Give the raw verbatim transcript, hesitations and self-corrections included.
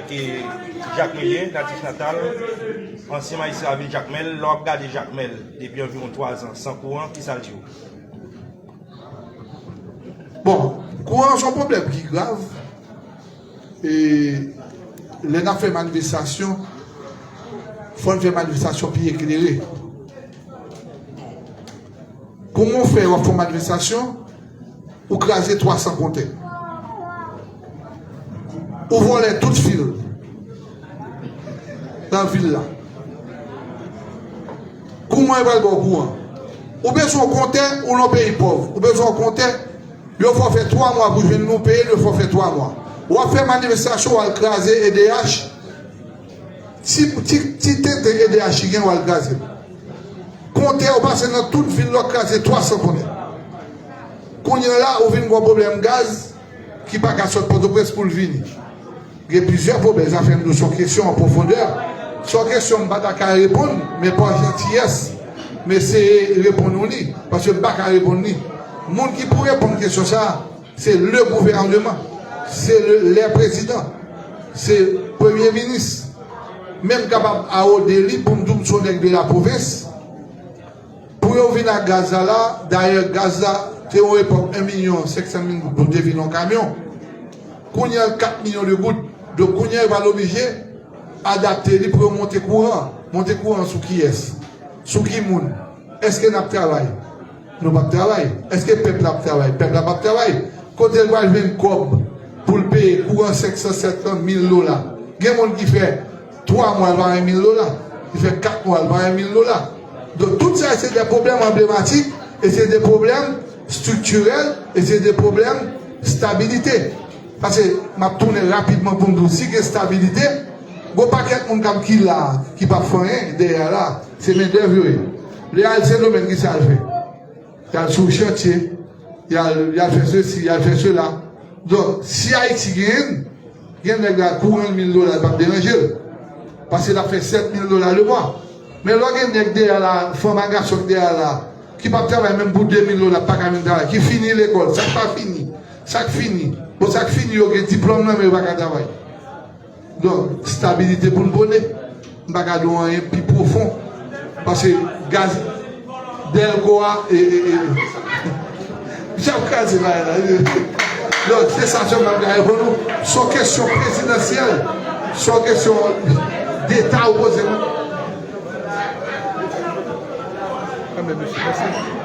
E Jakmèl ye, natif natal, ansyen majistra vil Jakmèl. Lè w ap gade Jakmèl depi anviwon twa zan san kouran, ki sa l di w? Bon, kouran se yon pwoblèm ki grav. E lè n ap fè manifestasyon, fò n fè manifestasyon pi eklere. Kouman w fè w ap fè yon manifestasyon, ou kraze twa san kontè. Ou vòlè tout fil nan vil la. Kouman yo pral ba w kouran? Ou bezwen yon kontè, ou nan yon peyi pòv. Ou bezwen yon kontè, yo fè w fè twa mwa pou jwenn li, ou peye l, yo fè w fè twa mwa. W ap fè manifestasyon, w al kraze E D H. Ti, ti, ti tenten E D H ki gen, w al kraze l. Kontè, ou pase nan tout vil la, w kraze twa san kontè. Kounye a la, ou vin gen yon pwoblèm gaz ki pa ka sot Pòtoprens pou l vini. Gen plizyè pwoblèm, zafè m di w se yon kesyon an pwofondè. Se yon kesyon m pa ta ka reponn, men pa jantiyès, m eseye reponn ou li, paske m pa ka reponn li. Moun ki pou reponn kesyon sa a, se le gouvernement, se le, les présidents, se premye minis. Men m kapab arode li pou m di w m se yon nèg de la pwovens. Pou yo vin ak gaz la la, dayè gaz la, te yon epòk en milyon senk san mil goud pou te vin yon kamyon. Kounye a l kat milyon de goud. Donk kounye a yo pral oblije adapte li pou yo monte kouran. Monte kouran sou kiyès? Sou ki moun? Èske n ap travay? Nou p ap travay. Èske pèp la ap travay? Pèp la p ap travay. Kote l pral jwenn kòb pou l peye kouran senk san, sèt san mil dola? Gen moun ki fè twa mwa l pa gen mil dola. Li fè kat mwa l pa gen mil dola. Donk tout sa se de pwoblèm anblematik e se de pwoblèm estriktirèl e se de pwoblèm stabilite. Paske m ap tounen rapidman pou m di w si gen stabilite, gon pakèt moun k ap ki la, ki p ap fè anyen dèyè la, se mendèv yo ye. Lè y al Sendomeng, ki sa y al fè? Y al sou chantye, y al, y al fè sesi, y al fè sela. Donk, si Ayiti genyen, gen nèg la kouran l mil dola, l p ap deranje l. Paske l ap fè sèt mil dola le mwa. Men lè w gen nèg dèyè la, fanm ak gason k dèyè la, ki p ap travay menm pou de mil dola, pa ka menm travay, ki fini lekòl, sa k pa fini, sa k fini. Bon, sa k fini yo gen diplòm nan, men yo pa ka travay. Donk, stabilite pou n pwone. M pa ka di w anyen pi pwofon. Paske gaz Dèlko a, e, e, e, misye ap kraze bagay la. Donk, se sa sèlman m ka reponn ou. Se yon kesyon prezidansyèl. Se yon kesyon deta ou poze mwen. Anben, mesye, mèsi.